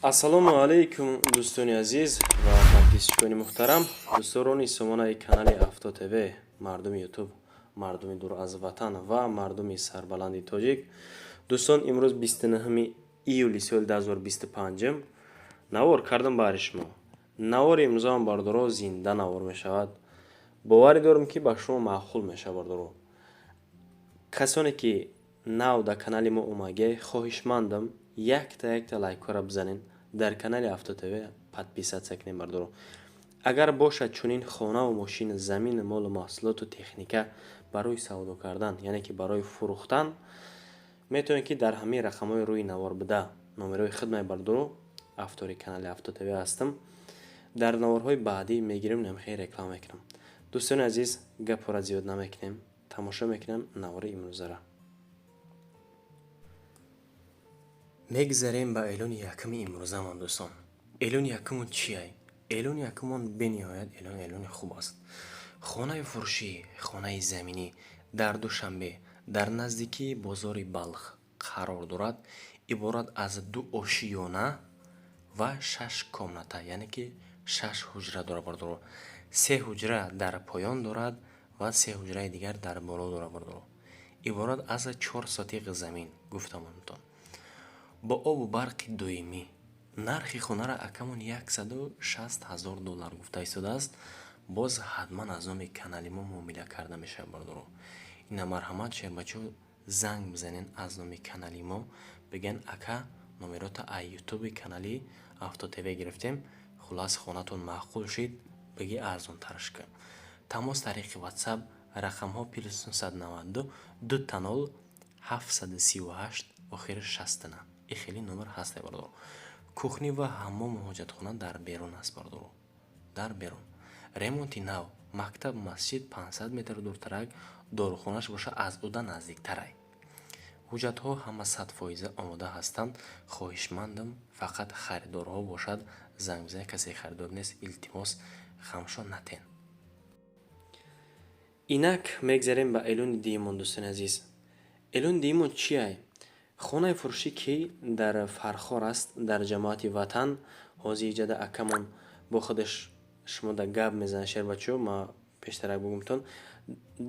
Ассалому алайкум, дӯстони азиз ва подписчикони муҳтарам, дӯстдорони сомонаи канали Авто ТВ, мардуми Ютуб, мардуми дур аз ватан ва мардуми сарбаланди тоҷик. Дӯстон, имрӯз 29 июли соли 2025 навор кардам баҳри шумо. Навори имрӯзаам, бардоро, зинда навор мешавад. Боварӣ дорам, ки ба шумо маъқул мешавад, бардоро. Касоне ки нав дар канали мо омагӣ, хоҳишмандам, якта якта лайкҳоро бизанед, дар канали Авто ТВ подписаться кунед, бардоро. Агар бошад чунин хонаву мошин, замин, молу маҳсулоту техника барои савдо кардан, яъне ки барои фурӯхтан, метавонед, ки дар ҳамин рақамҳои рӯи навор буда номерои хидмаи, бардоро, автори канали Авто ТВ ҳастам. Дар наворҳои баъдӣ мегирем, намхел реклама мекунам. Дӯстони азиз, гапҳоро зиёд намекунем, тамошо мекунем навори имрӯзара. Мегзарем ба эълони якуми имрӯзамон, дӯстон. Эълони якумон чиай? Эълони якумон бениҳоят эълони хуб аст. Хонаи фурӯшӣ, хонаи заминӣ дар Душанбе, дар наздикии бозори Балх қарор дорад. Иборат аз ду ошиёна ва шаш комната, яъне ки шаш ҳуҷра дорад, бардоро. Се ҳуҷра дар поён дорад ва се ҳуҷраи дигар дар боло дорад, бардоро. Иборат аз 4 сотиқ замин, гуфтамонтон, бо обу барқи доимӣ. Нархи хонара акамон 160 000 доллар гуфта истодааст. Боз ҳатман аз номи канали мо муомила карда мешавад, бардоро. Ина, марҳамат, шербачаҳо, занг бизанен, аз номи канали мо бигӯян: «Ака, номерота ай ютуби канали Авто ТВ гирифтем, хуллас, хонатон маъқул шид, биги, арзонтарш кун». Тамос тариқи Ватсап, рақамҳо +992 20 738, охири 69. И хеле номер ҳасте, бардоро. Кухня ва ҳаммому ҳоҷатхона дар берун аст, бардоро, дар берун. Ремонти нав, мактаб, масҷид 500 метр дуртарак, дорухонаш боша аз уда наздиктарай. Ҳуҷҷатҳо ҳама 100% омода ҳастанд. Хоҳишмандам, фақат харидорҳо бошад, занг бизанед. Касе харидор нест, илтимос, ғамшо натен. Инак мегзарем ба эълони дуюмон, дӯстони азиз. Эълони дуюмон чиай? Хонаи фурӯшӣ, ки дар Фархор аст, дар ҷамоати Ватан. Ҳозир иҷада акамон бо худаш шумо да гап мезанад. Шербачо, ма пештарак бугумтон,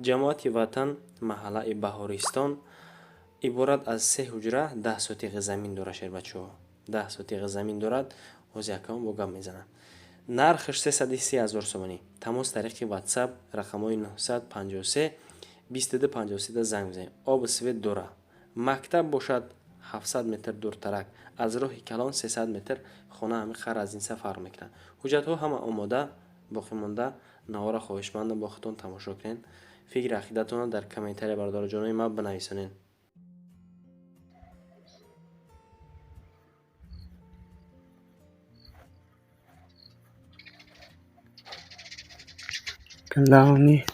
ҷамоати Ватан, маҳаллаи Баҳористон. Иборат аз се ҳуҷра, 10 сотиқи замин дорад, шербачо, 10 сотиқи замин дорад. Ҳозир акамон бо гап мезанад. Нархаш 330 000 сомонӣ. Тамос тариқи Ватсап, рақамҳои 953 22 53 занг бизанед. Обу свет дорад. Мактаб бошад 700 метр дуртарак, аз роҳи калон 300 метр. Хона ҳамин қадр аз ин фарқ мекунад. Ҳуҷҷатҳо ҳама омода боқӣ монда. Навора хоҳишмандам, бо худтон тамошо кунед, фикри ақидатонро дар комментария, бародароҷонои ман, бинависонед. Главный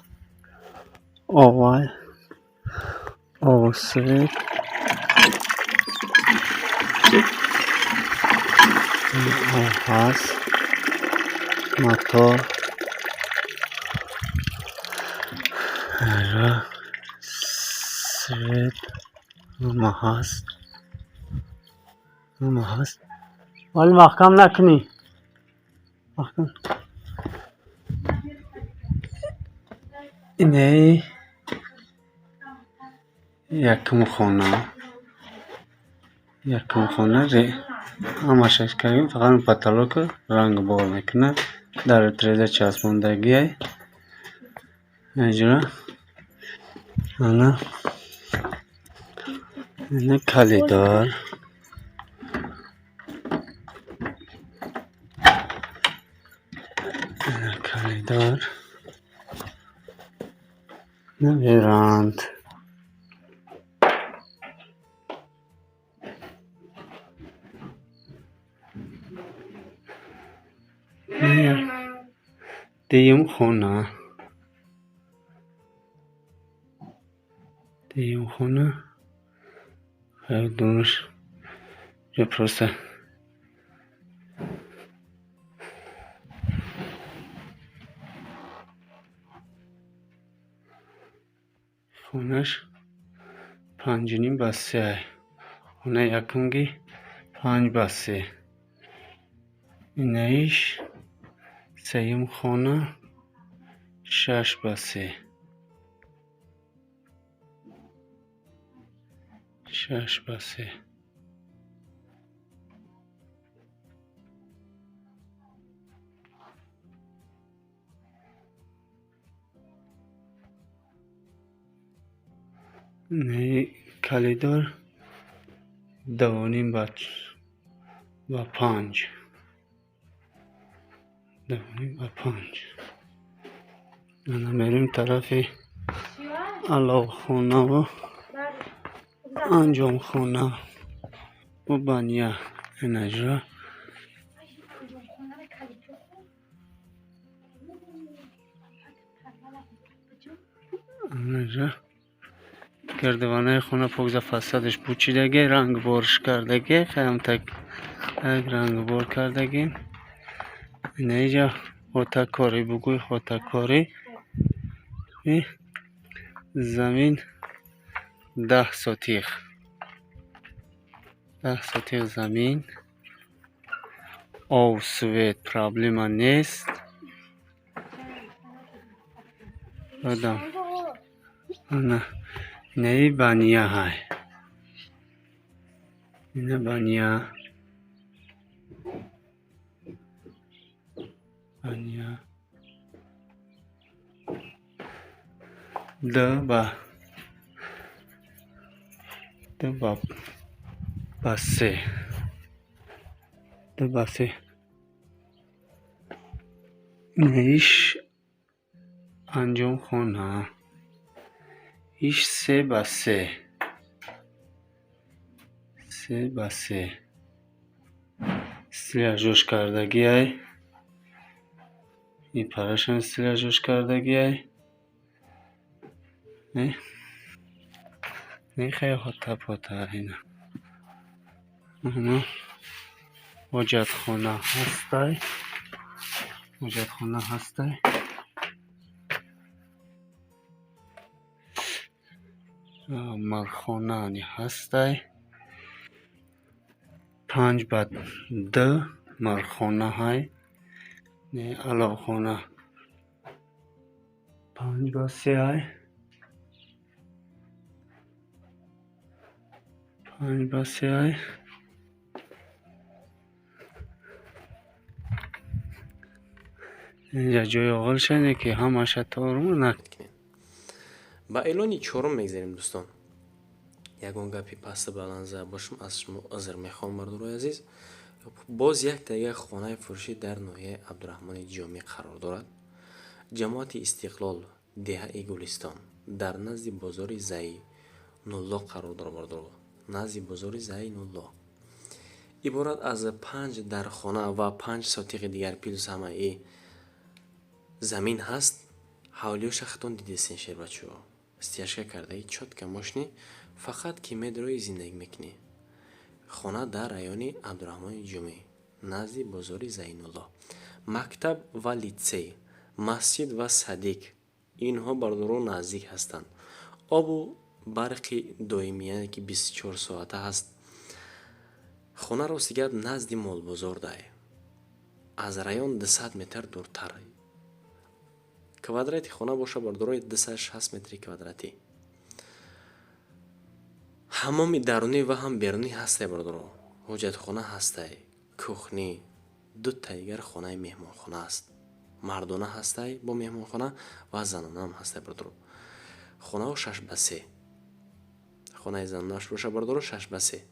овал, свет, ҳаст, мотор, свет ҳама ҳаст, ҳама ҳаст, вале маҳкам накунӣ, маҳкам. Инаи якум хона, якум хона ҳамаша кардем, фақат потолокро ранг бор мекунад, дару тиреза часпондагиай инҷо. Ана, ина коридор, ина коридор, ина веранда. Дуюм хона, дуюм хона думаш просто. Хонаш 5,5 ба 3. Хонаи якумги 5 ба 3. Инаиш сеюм хона 6 ба 3. 6 ба 3. Инаи коридор 2.5 ба 5. 2.5 ба 5. Ана мерем тарафи аловхонаву анҷомхона бу баня. Инаҷо инаҷо гирдиванаи хона покза, фасадаш пӯчидаги, рангборш кардаги, хаямтак як рангбор кардагим. Инаиҷа хотакорӣ бугӯй, хотакорӣ. Замин 10 сотих, 10 сотих замин. Об, свет проблема нест. Баъдам ана инаи баня ҳай, ина баня, баня 2 ба 3, 2 ба 3. Инаиш анҷомхона, иш 3 ба 3, 3 ба 3. Стеллажош кардагиай, ин парашам стеллажош кардагиай. Не, хеле хота ина. Ана ҳоҷатхона ҳастай, ҳоҷатхона ҳастай. Мархона ҳастай. 5 ба 2 мархона ҳай. Аловхона 5 ба 3 ҳай. 5 ба 3 ҳай. Инҷа ҷои оғилшане ки ҳамаша торуму на. Ба эълони чорум мегзарем, дӯстон. Ягон гапи пасту баланд зада бошам, аз шумо узр мехоҳам, мардурои азиз. Боз як дигар хонаи фурӯшӣ дар ноҳияи Абдураҳмони Ҷомӣ қарор дорад. Ҷамоати Истиқлол, деҳаи Гулистон, дар назди бозори Зайнулло қарор дорад, бардоро. Назди бозори Зайнулло. Иборат аз панҷ дархона ва 5 сотиқи дигар плюс ҳамаи замин ҳаст. Ҳавлиёша худтон дидестен, шербачаҳо. Стяжка кардаи, чётко, мошини, фақат ки медрои зиндагӣ мекунӣ. Хона дар райони Абдураҳмони Ҷомӣ, назди бозори Зайнулло. Мактаб ва литсей, масҷид ва садик инҳо бардоро наздик ҳастанд. Обу барқи доимӣ, яъне ки 24 соата ҳаст. Хона, рости гап, назди молбозор дай. Аз район 200 метр дуртар. Квадрати хона боша, бардорои, 260 метри квадратӣ. Ҳаммоми дарунӣ ва ҳам берунӣ ҳастай, бардоро. Ҳоҷатхона ҳастай, кухня, дута дигар хонаи меҳмонхона аст. Мардона ҳастай бо меҳмонхона ва занонаам ҳастай, бардоро. Хонаҳо 6 ба 3. Хонаи занонааш боша, бардоро, 6 ба 3.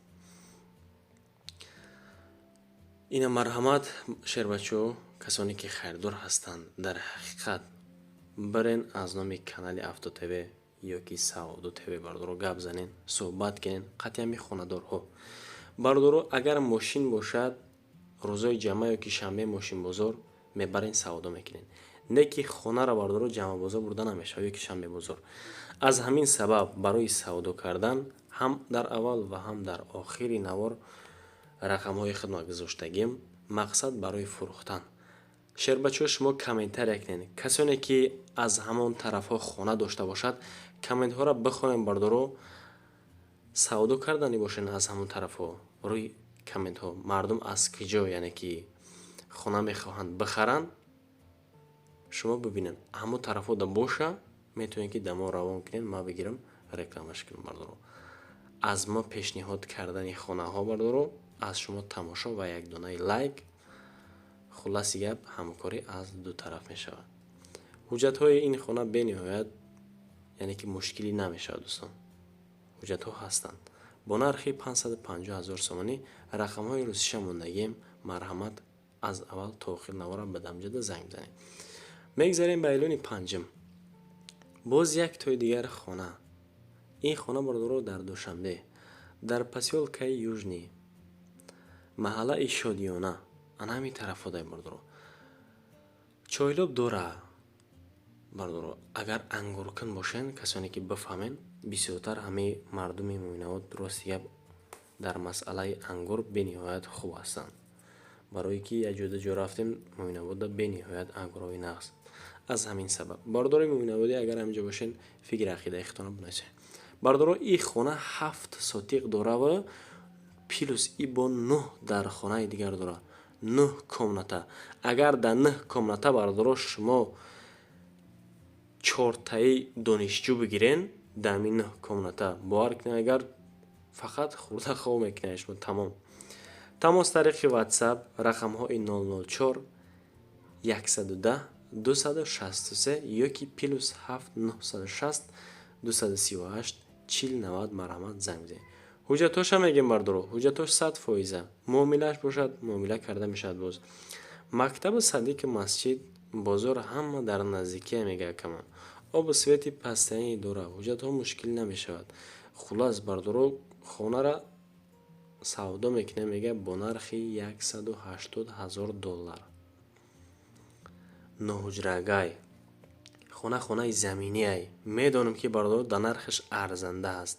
Ина марҳамат, шербачаҳо, касоне ки харидор ҳастанд, дар ҳақиқат бирен аз номи канали Авто ТВ ё ки Савдо ТВ, бардоро, гап занен, суҳбат кунен қатъи ҳами хонадорҳо. Бардоро, агар мошин бошад, рӯзои ҷамъа ё ки шанбе мошинбозор мебарен, савдо мекунен. Не ки хонаро, бардоро, ҷамъабозор бурда намешавад ё ки шанбебозор. Аз ҳамин сабаб барои савдо кардан ҳам дар аввал ва ҳам дар охири навор рақамҳои худро гузоштагим. Мақсад барои фурӯхтан. Шербачаҳо, шумо комментария кунед. Касоне ки аз ҳамон тарафҳо хона дошта бошад, комментҳоро бихонем, бардоро, савдо кардани бошед аз ҳамон тарафҳо. Рӯи комментҳо мардум аз куҷо, яъне ки Хона мехоҳанд бихаранд, шумо бибинед, ҳамон тарафода боша, метавонед, ки да мо равон кунед, ма бигирам, рекламаш кунам. Бардоро, аз мо пешниҳод кардани хонаҳо, бардоро, аз шумо тамошо ва як донаи лайк. Хулласи гап, ҳамкорӣ аз ду тараф мешавад. Ҳуҷҷатҳои ин хона бениҳоят, яъне ки мушкилӣ намешавад, дӯстон, ҳуҷҷатҳо ҳастанд. Бо нархи 550 ҳазор сомонӣ. Рақамҳои русиша мондагием, марҳамат, аз аввал то охир навора ба дамҷада занг бизанед. Мегзарем ба эълони панҷум. Боз як тои дигар хона. Ин хона, бародаро, дар Душанбе, дар посёлкаи Южный, маҳаллаи Шодиёна, ана ҳамин тарафодай, бародаро. Чойлоб дора, бародаро. Агар ангуркун бошен, касоне ки бифаҳмен, бисёртар ҳамаи мардуми Муъминобод, рости гап, дар масъалаи ангур бениҳоят хуб ҳастанд, барое ки як ҷода ҷо рафтем, Муъминобода бениҳоят ангурҳои нағз. Аз ҳамин сабаб, бародарои муъминободӣ, агар ҳаминҷо бошен, фикри ақидаи худтонро бинависед. Бародаро, ин хона 7 сотиқ дорава, плюс и бо нӯҳ дар хонаи дигар дорад, нӯҳ комната. Агар дар нӯҳ комната, бародаро, шумо чортаи донишҷӯ бигирен, дар ҳамин нӯҳ комната, бовар кунед, агар фақат хурда хоб мекунед шумо, тамом. Тамос тариқи WhatsApp, рақамҳои 004 110 263 ёки +7 960 238 40 90, марҳамат, занг бизанед. Ҳуҷҷатҳоша мегем, бардоро, ҳуҷҷатҳош 100%-а. Муомилааш бошад, муомила карда мешавад. Боз мактабу садику масҷид, бозор ҳама дар наздикия, мега акамон. Обу свети постоянный дора, ҳуҷҷатҳо мушкил намешавад. Хуллас, бардоро, хонара савдо мекунем, мега, бо нархи 180 ҳазор доллар. Ноҳуҷрагай хона, хонаи заминиай. Медонам, ки, бародар, дар нархаш арзанда аст.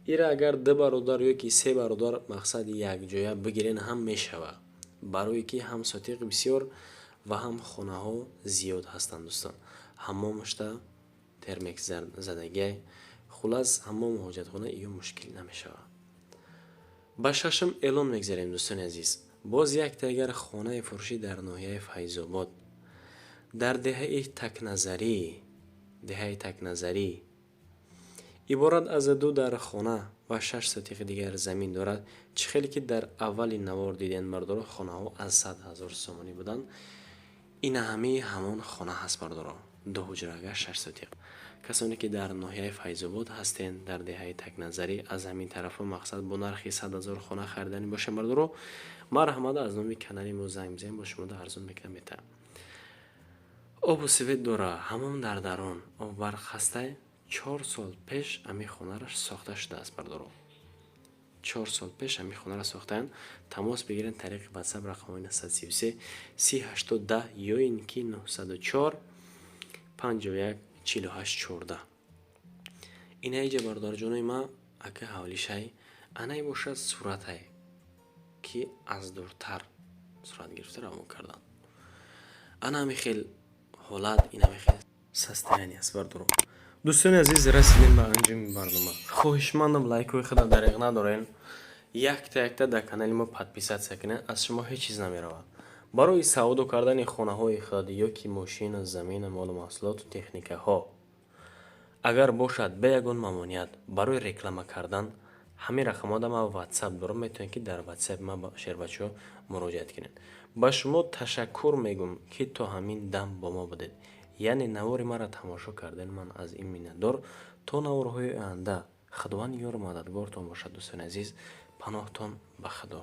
Ира агар ду бародар ё ки се бародар, мақсад, якҷоя бигирен ҳам мешавад, барое ки ҳам сотиқ бисёр ва ҳам хонаҳо зиёд ҳастанд, дӯстон. Ҳаммомашта термекс задагиай. Хуллас, ҳаммому ҳоҷатхона ё мушкил намешавад. Ба шашум эълон мегзарем, дӯстони азиз. Боз як дигар хонаи фурӯшӣ дар ноҳияи Файзобод, дар деҳаи Такназарӣ. Деҳаи Такназарӣ иборат аз ду дар хона ва 6 сотиқи дигар замин дорад. Чӣ хеле ки дар аввали навор дидем, бардоро, хонаҳо аз 100 000 сомонӣ буданд. Ина ҳамаи ҳамон хона ҳаст, бардоро, ду ҳуҷрага, 6 сотиқ. Касоне ки дар ноҳияи Файзобод ҳастен, дар деҳаи Такназарӣ, аз ҳамин тарафҳо, мақсад, бо нархи 100 000 хона хариданӣ бошем, бардоро, марҳамат, аз номи канали мо занг бизанед, бо шумо арзон мекунам, метавам. Обу свет дора, ҳамон дар дарун об барқ ҳастай. 4 сол пеш ҳамин хонаро сохта шудааст, бардоро, 4 сол пеш ҳамин хонаро сохтаанд. Тамос бигиред тариқи WhatsApp, рақамҳои 933 30 80 10 ё ин ки 904 51 48 14. Инаиҷа, бародарҷонои ма, ака ҳавлишай, анай бошад суратай, ки аз дуртар сурат гирифта равон карданд. Ана ҳамин хел ҳолат, ин ҳамин хел состояние аст, бардоро. Дӯстони азиз, расидем ба анҷоми барнома. Хоҳишмандам, лайкҳои худро дариғ надорен, якта якта дар канали мо подписаться кунед, аз шумо ҳеҷ чиз намеравад. Барои савдо кардани хонаҳои худ ё ки мошину, замину, молу маҳсулоту техникаҳо агар бошад, бе ягон мамоният барои реклама кардан, ҳамин рақамҳода ман WhatsApp дорам, метавонед, ки дар WhatsApp ма, шербачаҳо, муроҷиат кунед. Ба шумо ташаккур мегӯм, ки то ҳамин дам бо мо будед, яъне навори маро тамошо карден. Ман аз ин миннатдор. То наворҳои оянда Худованд ёру мададгортон бошад, дӯстони азиз. Паноҳтон ба Худо.